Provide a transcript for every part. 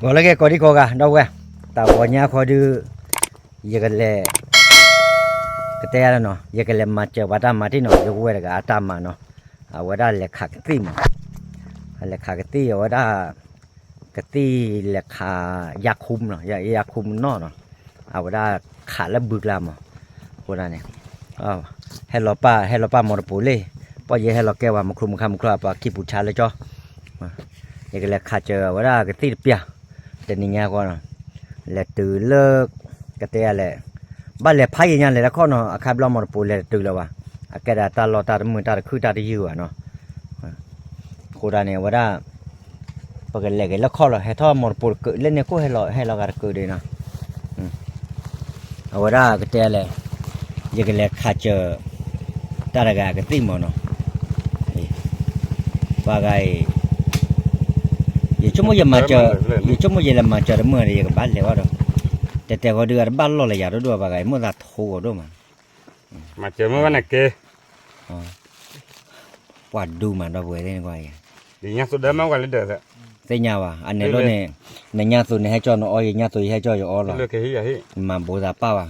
ဂီၤလၢအဂ့ၤ ကိးဒံကိးဂၤ ဒီပုၢ်ဝဲၢ်, တၢ်ဂီၤညါဃီဒုး ယကလဲၤ ကတဲယၤလၢနီၤ, ယကလဲၤမၤစၢၤပှၤတၢ်မၤတံၢ်နီၤ, ယကဝဲၢ်တဂၤအတၢ်မၤနီၤ, အဝဲဒၣ်လဲၤခးကသံၣ်မး, လဲၤခးကသံၣ် အဝဲဒၣ် ကသံၣ်လဲၤခး ယါခူမနီၤ, ယါခူမနီၤနီၤ, အဝဲဒၣ်ခးလၢဘုကျါမး, အဃိန့ၣ် ဟဲလီၤပၢ် ဟဲလီၤပၢ်မီတပိၤလံ, ပီၢ်ယဲဟဲလီၤကဲဝဲမုၢ်ခရူၣ်မုၢ်ခါမုၢ်ခရူၣ် ပှၤခံပူၤဆါလၢကၠီ ယကလဲၤခးစၢၤဝဲဒၣ်ကသံၣ်တပျၢ်, တနံၤညါဃီနီၤ, လဲၤတုၤလၢ ကတဲယၤလဲၣ်, ဘၣ်လဲၤဖးယံာ်ညါလဲၤတခီနီၤ, အခါဘျီမီတပိၤလဲၤတတုၤလၢၤဘၣ်, အကဲဒၣ်တၢ်လီၢ်တၢ်တမုာ် တၢ်တခုၣ်တၢ်တယုၢ်ဘၣ်နီၤ, အဃိဒၣ်န့ၣ် အဝဲဒၣ် ပကလဲၤက့ၤလၢခီၣ်လီၤ, ဟဲထီၣ်မီတပိၤတကုး လၢန့ၣ်ကိၣ်ဟဲလီၤ ဟဲလီၤဂၤတကုးဒံးနီၤ, အဝဲဒၣ်ကတဲလဲၣ်, ယကလဲၤခးစၢၤ တၢ်တဂၤကသံၣ်မးနီၤ, ပှၤဂၤအံၤ ယဆိကမိၣ်ယမၤစၢၤ, ယဆိကမိၣ်ယလဲၤမၤစၢၤတမုာ်ဒီး ယကဘၣ်လဲၤဘၣ်ဒီး, တဲတဲဃီဒုး အတဘၣ်လီၢ်လၢယၤဒိၣ်ဒိၣ် ပှၤဂၤအံၤ မိၣ်သးထိဂီၤဒိၣ်မး, မၤစၢၤမုၢ်ဝဲန့ၣ်က့ၤ ပှၤဒူမးဒီပုၢ်ဝဲၢ်သ့ၣ်န့ၣ်ကွၢ်အံၤ, ယညါသူဒၢမးဝဲလၢဒၢးသ့ၣ်, သ့ၣ်ညါဘၣ် အန့ၣ်လိၣ်န့ၣ်, နညါသူနဟဲကၠီနအီ, ယညါသူယဟဲကၠီယအီလီၤ, မၤဘူးသးပၢ်ဘၣ်,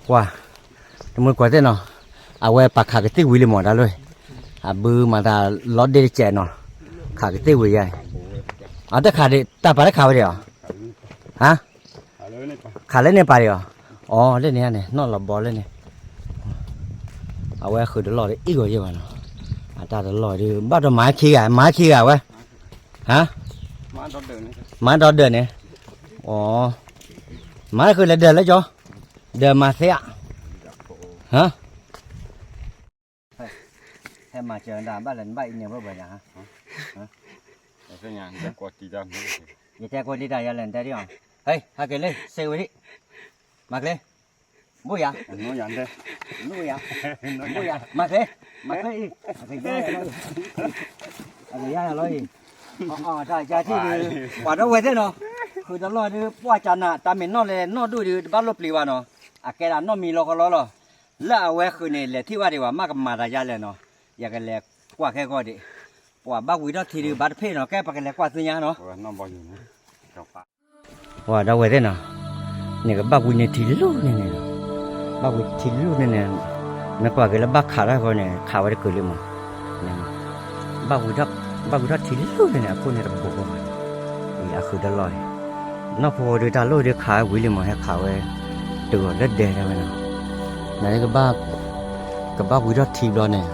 ကွၢ်, တမုၢ်ကွၢ်သ့ၣ်နီၤ, အဝဲပာ်ခးကသံၣ်ဝံၤလံမးဒၣ်လိၣ်, အဘုမၤသးလီၤဒ့တစဲးနီၤ, ခးကသံၣ်ဝံၤယါအံၤ, အတခးဒံး တၢ်ပာ်တခးဝဲဒံးအီၤ, ဟါ ခးလၢန့ၣ်ပာ်ဒံးအီၤ, အီၤလၢန့ၣ်န့ၣ် နီၣ်လီၤဘီလၢန့ၣ်, အဝဲဃုာ်တလီၢ်ဒ်အံၤဂီၤယဲၢ်ဘၣ်နီၤ, အတၢ်တလီၢ်ဒုး ဘၣ်ဒီးမၤခံဂၤ မၤခံဂၤဝဲ, ဟါ, မၤဒီဒၢးန့ၣ်, အီၤ, မၤဃုာ်လဲၤဒၢးလၢကၠီ, ဒၢးမၤသ့ဧါ, ဟါ ဟဲမၤစၢၤဒၣ်ဘၣ်လဲၣ် နဘၣ်အံၤန့ၣ်ဘၣ်ဘၣ်ယၤ, ယတဲကွၢ်တံၢ်တၢ်ယၤလဲၣ် နတဲဒ်အီၤ, ဟဲ ဟဲက့ၤလၢ စဲးဝဲဒံး, မၤကျဲ, ဘိယၤ, ဘိယၤ, မၤကျဲ, မၤကျဲအံၤ, အကယၤလီၤအံၤ, တၢ်ယၤထံၣ်ဒုး, ပှၤဒီဝဲသ့ၣ်နီၤ, ဃုာ်တလီၢ်ဒုး ပှၢ်ကနၤ တၢ်မ့ၢ်နီၣ်လဲၣ်နီၣ်ဒိၣ်ဒုး တဘၣ်လိၣ်ပျံၤဘၣ်နီၤ, အကဲဒၣ်နီၣ်မံၤလီၤကလီလီၤ, လၢအဝဲဃုာ်န့ၣ် လဲၤထံၣ်ဘၣ်ဒံးဘၣ် မ့ၢ်ကမၤတၢ်ယၤလဲၣ်နီၤ, ယကလဲၤကွၢ်ခဲကီၢ်ဒံး, ပှၤဘၣ်ဝံၤထီၣ်ထံဒုး ဘၣ်တဖ့ၣ်နီၤ ကဲပကလဲၤကွၢ်သ့ၣ်ညါနီၤ ပှၤဒီဝဲသ့ၣ်နီၤ, န့ၣ်ကဘၣ်ဝံၤန့ၢ်ထံလူၢ်န့ၣ်န့ၣ်, ဘၣ်ဝံၤထံလူၢ်န့ၣ်န့ၣ်, မ့ၢ်ကွၢ်က့ၤလၢဘၣ်ခးတၢ်ဃီန့ၣ် ခးဝဲတကုာ်လံမး, ဘၣ်ဝံၤထီၣ်ထံလူၢ်န့ၣ်န့ၣ် အခိၣ်န့ၣ်တဘူးကီးဘၣ်, အဃုာ်တလီၢ်အံၤ, နီၢ်ဖိဒုးတၢ်လိၣ်ဒုးခးဝဲဝံၤလံမး ဟဲခးဝဲ, တုၤအီၤလၢဒဲဒၣ်ဝဲနီၤ, နကဘၣ်, ကဘၣ်ဝံၤထီၣ်ထံဘျီန့ၣ်,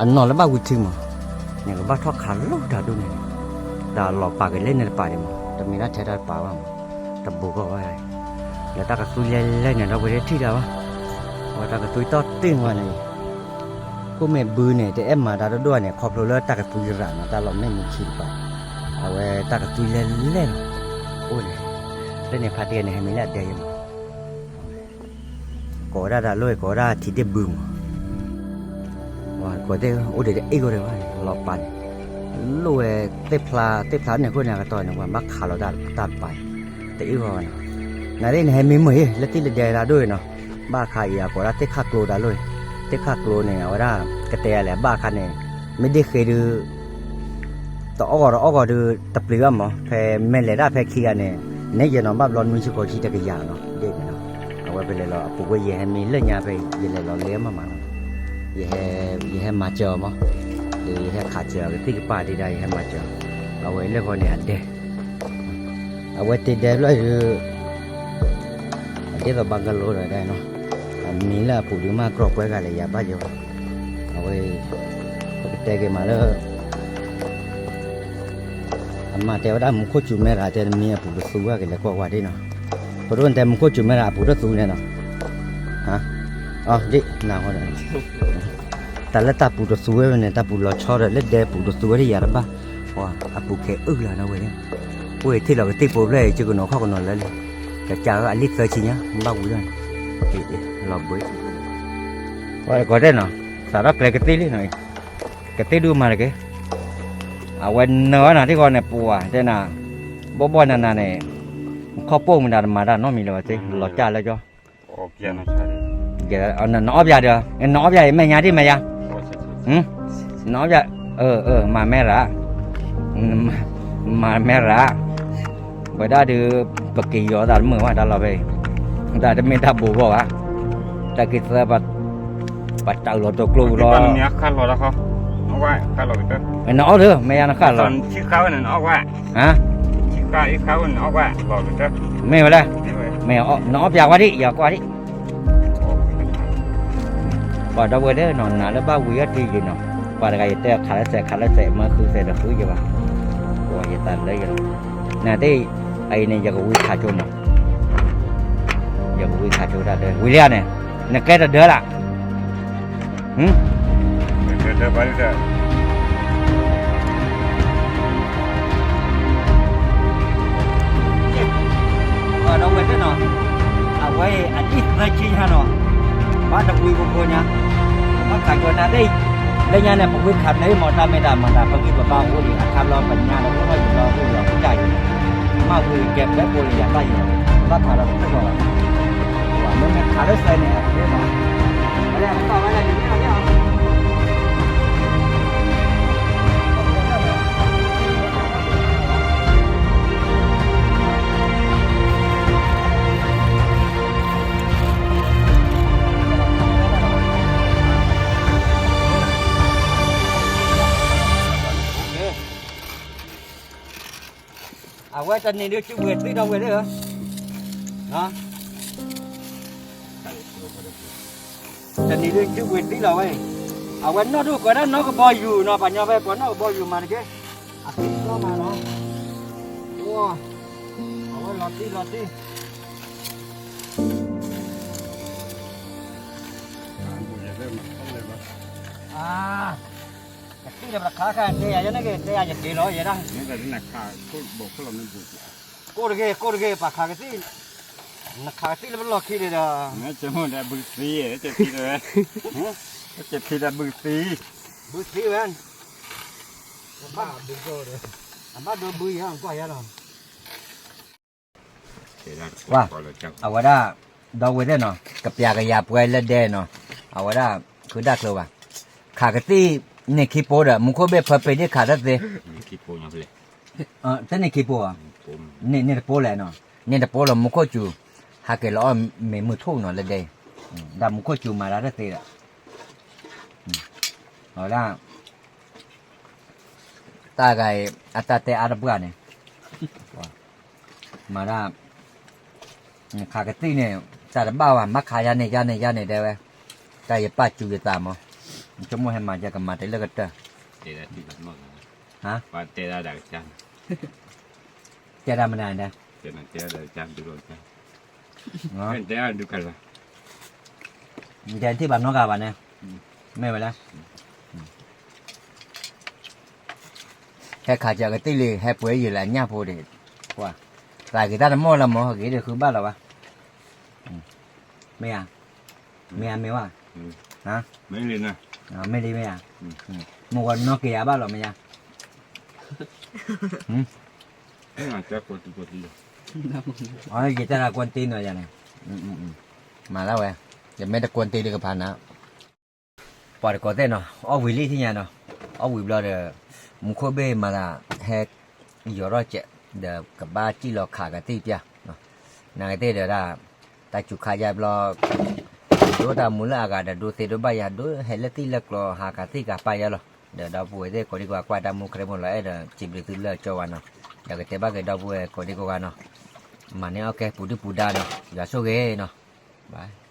အနီၢ်လၢဘၣ်ဝံၤထံမး, န့ၣ်ကဘၣ်ထီၣ်ခးလိၣ်တၢ်ဒိၣ်န့ၣ်, တၢ်လီၤပာ်က့ၤလၢန့ၣ်တပာ်ဒံးမး တမ့ၢ်ဒၣ်ထဲတၢ်တပာ်ဘၣ်မး, တဘူးကီးဘၣ်, လၢတၢ်ကသွံလဲၤလဲၤန့ၣ် ဒီပုၢ်ဝဲၢ်ထံၣ်တၢ်ဘၣ်, အဝဲတၢ်ကသွံတီၢ်တ့ၢ်ဝဲန့ၣ်, ကိၣ်မဲာ်ဘုန့ၣ် တအဲၣ်မၤတၢ်ဒိၣ်ဒိၣ်န့ၣ် ခီဖျိလၢတၢ်ကသွံရၤနီၤ တၢ်လီၤမဲာ်မုၢ်ခံတပၤ, အဝဲတၢ်ကသွံလဲၤလဲၤလီၤ, အိၣ်န့ၣ်, လၢန့ၣ်ဖါတံၢ်န့ၣ် ဟဲမံၤလၢအဒဲယဲမး ကိးဝဲဒၣ်တၢ်လိၣ် ကိးဝဲဒၣ်ထံဒ့ၣ်ဘုမး, ကိးသ့ၣ်အိၣ်ဒံးတအိၣ်ဒံးဘၣ်န့ၣ် လီၤပာ်န့ၣ်, လိၣ်ဝဲသ့ၣ်ဖျါ သ့ၣ်ဖျါန့ၣ်အဃိန့ၣ် အကတီၢ်န့ၣ် ပှၤဘၣ်ခးလီၤတၢ်တပၤန့ၣ်, တအိၣ်ဘၣ်ဘၣ်န့ၣ်, နသ့ၣ်န့ၣ် ဟဲမံမုာ်အံၤ လၢသ့ၣ်လၢဒဲဒၣ်ဒိၣ်အံၤနီၤ, ဘၣ်ခါအံၤအကိးဒၣ်သ့ၣ်ခၣ်ကျိတၢ်လိၣ်န့ၣ်, သ့ၣ်ခၣ်ကျိန့ၣ် အဝဲဒၣ် ကတဲယၤလဲၣ် ဘၣ်အခါန့ၣ်, မ့ၢ်ဒ့ၣ်ဃ့ဒုး တအီၣ်ဂီၤတအီၣ်ဂီၤဒုး တပျံၤဘၣ်မး ဖဲမ့ၢ်လဲၤဒၣ်ဖဲခံဂၤန့ၣ်, နဲယဲၢ်နီၤဘၣ်ဘျီနွံဆံဃိးဆံတကယၤနီၤ ဒ့ၣ်န့ၣ်နီၤ, အဝဲပလဲၤလီၤအပူၤကွံာ် ယဟဲမံလၢညါဖဲ ယလဲၤလီၤလဲၤမးမးနီၤ, ယဟဲမၤစၢၤအီၤမး, ယဟဲခးစၢၤအီၤကသံၣ်ကပၤဒံးဒၣ် ယဟဲမၤစၢၤအီၤ, အဝဲလၢဃီန့ၣ်အဒဲ အဝဲတ့ဒဲဖျၢၣ်ဒုး အဒ်သိးဘၣ်ကလိဒီးဒၣ်နီၤ, အမံၤလၢအပူၤဒုးမး ကြီၢ်ပှဲၤဂၤလဲၣ် ယၤဘၣ်ယဲဘၣ်, အဝဲ ပကတဲက့ၤမးလၢ အမၤတဲဝဲဒၣ်မူခိၣ်စူၤမဲရၤ တဲတမံၤအပူၤတသူဝဲကလဲၤကွၢ်ကွၢ်ဒ်နီၤ, ပဒိၣ်တဲမူခိၣ်စူၤမဲရၤအပူၤတသူန့ၣ်နီၤ, ဒ်နၤဃီဒီး တၢ်လၢတၢ်ပူၤတသူဝဲန့ၣ် တၢ်ပူၤလီၤဆီဒီး လၢဒဲပူၤတသူဝဲဒ်ယၤတဘၣ်, အပူၤခဲအုၣ်လီၤနီၤဝဲန့ၣ်, ဝဲထံၣ်လီၤကသံၣ်ဖိဖျၢၣ်အံၤ ကကနိးခီၣ်ကနိးလၢလံ, ကစၢ်အီၤအလံၣ်သၢဆံညါ ဘၣ်ဝံၤလီၤ, လီၤဘှံး, ဝဲကိးတဲနီၤ, စးထီၣ်ကျဲကသံၣ်လံနီၤ, ကသံၣ်ဒုးမၤတက့ၢ်, အဝဲနၢၤဝဲနၤထံၣ်ဃီန့ၣ် ပှၤတဲနၤ, ဘီၣ်ဘီၣ်နၤနၤန့ၣ်, ခီၣ်ပိၢ်မတၤတမၤတၢ်နီတမံၤလၢၤဘၣ်သ့ၣ် လီၤကၢ်လၢကၠီ, နအီၣ်ပၠးဒီး, နအီၣ်ပၠးအံၤမဲာ်ညါဒ်မဲာ်ညါ, နအီၣ်ပၠး, မၤမဲရၤ, မၤမဲရၤ, ဝဲဒၣ်ဒုး ပက့ၤယီၤသးတမုာ်ဘၣ်တၢ်လီၢ်ဖဲအံၤ, တၢ်တမ့ၢ်တၢ်ဘိးဘၣ်ဘၣ်, တၢ်က့ၤသၢ ပတၢ်အုးလီၤတိာ်ကျိပူၤလီၤ, နအီၣ်ဒုး မ့ၢ်ယၤနဃၣ်လီၤ, မ့ၢ်ဝဲလဲၣ်, နအီၣ်ပျးကွၢ်ဒံး ယကွၢ်ဒံး ပှၤဒီပုၢ်ဝဲၢ်သ့ၣ်နီၤ နၤလၢဘၣ်ဝံၤအီၣ်တ့ၢ်ယံၤနီၤ, ပှၤတဂၤယတဲခးလၢစဲး ခးလၢစဲး မၢဃုစဲးတဃုယဘၣ်, ပှၤယသးလၢယလီၤ, နသ့ၣ်, အအံၤန့ၣ် ယကဝံခးဆိနီၤ, ယကဝံခးဆိတၢ်ဒၢ ဝံၤလံဧါန့ၣ်, နကဲတဒၢလၢ်, ဟ, ဒီပုၢ်ဝဲၢ်သ့ၣ်နီၤ, အဝဲအံၤအဒံၣ်သၢဆံညါနီၤ, ဘၣ်တဝံဖိဖိညါ, ဘၣ်ခးဆိနၤသ့ၣ်, လၢညါန့ၣ် ပဝံခးဖျဲးမၤတၢ်မ့ၢ်တၢ်မၤတၢ် ပဂံၢ်ပဘါအိၣ်ဒံး အခါဘျီပညါဒီးအိၣ်ထီၣ်ယံၤဒီးအိၣ်လီၤကစၢ်ယံၤ, မ့ၢ်ဝံၤကဲပျဲၢ်ဖိလံယၤဘၣ်ယံၤ, ဘၣ်ခးဒီးတခိၣ်ဃီလီၤ, မ့မ့ၢ်ခးလၢစဲးန့ၣ် အက့နီၤ, ဝဲဒၣ်ပကီၢ်ဝဲဒၣ်ဒ်န့ၣ်လီၤ အဝဲတနံၤဒုးစုပှ့ၤသံဒီပုၢ်ဝဲၢ်သ့ၣ်ဧၢ, တနံၤဒုးစုပှ့ၤသံလီၤဝဲ, အဝဲနီၢ်ဒိၣ်ကွဲးဒၣ်နီၢ်ကဘီယူၤနီၤ ပှၤညီဖဲပှၤနီၢ်ကဘီယူၤမၤတက့ၢ်, အသံလီၤမးနီၤ, အဝဲလီၤတံၢ်လီၤတံၢ် ကသံၣ်လၢပတခါခါတဲယၤ ယန့ၣ်က့ၤ တဲယၤယက့ၤလီၤယဲဒၣ်, ကိၢ်တဂ့ၤ ကိၢ်တဂ့ၤ ပှၤခးကသံၣ်, နခးကသံၣ်လၢပလီၢ်ခံန့ၣ်ဒီး, ဘုသံ, ဘုသံဝဲ, အဘၣ်ဒိဘုယၤကွၢ်ယၤလီၤ. အဝဲဒၣ် ဒီပုၢ်ဝဲၢ်သ့ၣ်နီၤ ကပျးကယၤပှဲၤလၢဒဲနီၤ, အဝဲဒၣ် ဃုဒၣ်ကျိၤဘၣ်, ခးကသံၣ်န့ၢ်ခံပိဒီး မူခိၣ်ဘ့ၣ်ဖၢပ့ၤဒ့ၣ်ခးတၢ်သ့, တန့ၢ်ခံပိ, န့ၢ်တပိလဲၣ်နီၤ, န့ၢ်တပိလီၤ မူခိၣ်စူၤ, ဟးက့ၤလီၤအီၣ်မ့ၤမုၢ်ထူၣ်နီၤလၢဒဲ, ဒီးမူခိၣ်စူၤမၤတၢ်တသ့ဒီး, အဝဲဒၣ် တၢ်ဂၤအံၤ အတၢ်တဲအါတပှၢ်န့ၣ်, မၤဒၣ်, ခးကသံၣ်န့ၣ် တၢ်တဘၣ်ဘၣ် မ့ၢ်ခးယါန့ၣ် ယါန့ၣ် ယါန့ၣ် တဲဝဲ, တၢ်ယပၢ်စူၤယသးမး, ဆိကမိၣ်ဟဲမၤယဲကမၤတ့ၢ်လၢကတၢၢ်, တဲဒၣ်မနုၤန့ၣ်, တဲထံၣ်ဘၣ်နီတဂၤဘၣ်န့ၣ်, မ့ၢ်ဝဲလဲၣ်, ဟဲခးစၢၤကသံၣ်လံ ဟဲပှ့ၤယံာ်လၢအညၣ်ဖိဒံး, သးဂ့ၤတၢ်တမီၢ်လၢမး ဂ့ၤဒံးဃုဘၣ်လီၤဘၣ်, မ့ၢ်ဧါ, မ့ၢ်ဧါမ့ၢ်ဝဲ, မ့ၢ်လံမ့ၢ်ဧါ, မ့ၢ်ဝဲနီၢ်က့ၤယၤဘၣ်လီၤမ့ၢ်ဧါ, ယတဲဒၣ်ကွၢ်တံၢ်နီၤယၤန့ၣ်, မၤလၢဝဲ, ယမ့ၢ်တကွၢ်တံၢ်ဒံးကဖးနၤ ပှၤတကိးသ့ၣ်နီၤ အီၣ်ဝံၤလံထံၣ်ညါနီၤ, အီၣ်ဝံၤဘျီဒီး မူခိၣ်ဘ့ၣ်မၤသးဟဲ ယီၤထီၣ်စဲး ဒီးကဘၣ်စံၣ်လီၤခးကသံၣ်ပျၢ်, နာ်က့သ့ၣ်ဒီးဒၣ် တၢ်စူၤခါယါဘျီ ဒိတၢ်မူလၢအဂၤဒီး ဒိသ့ဒိဘၣ်ယၤ ဒိဟဲလၢသံၣ်လၢကျီဟးခးသံၣ်ကပၤယါလီၤ, ဒီးဒီပုၢ်ဝဲၢ်သ့ၣ်ကိးဒံကိးဂၤကွၢ်တၢ်မူခရံာ်ဖိလီၤအဲၣ်ဒီး စံးဘျုးသုလၢအကၠီဝဲနီၤ, ဒီးကတဲဘၣ်က့ၤဒီပုၢ်ဝဲၢ်ကိးဒံကိးဂၤနီၤ, မၤန့ၢ်အီၣ်ကဲပူၤဒုၣ်ပူၤဒါနီၤ, ယွၤဆိၣ်ဂ့ၤနီၤ, bye.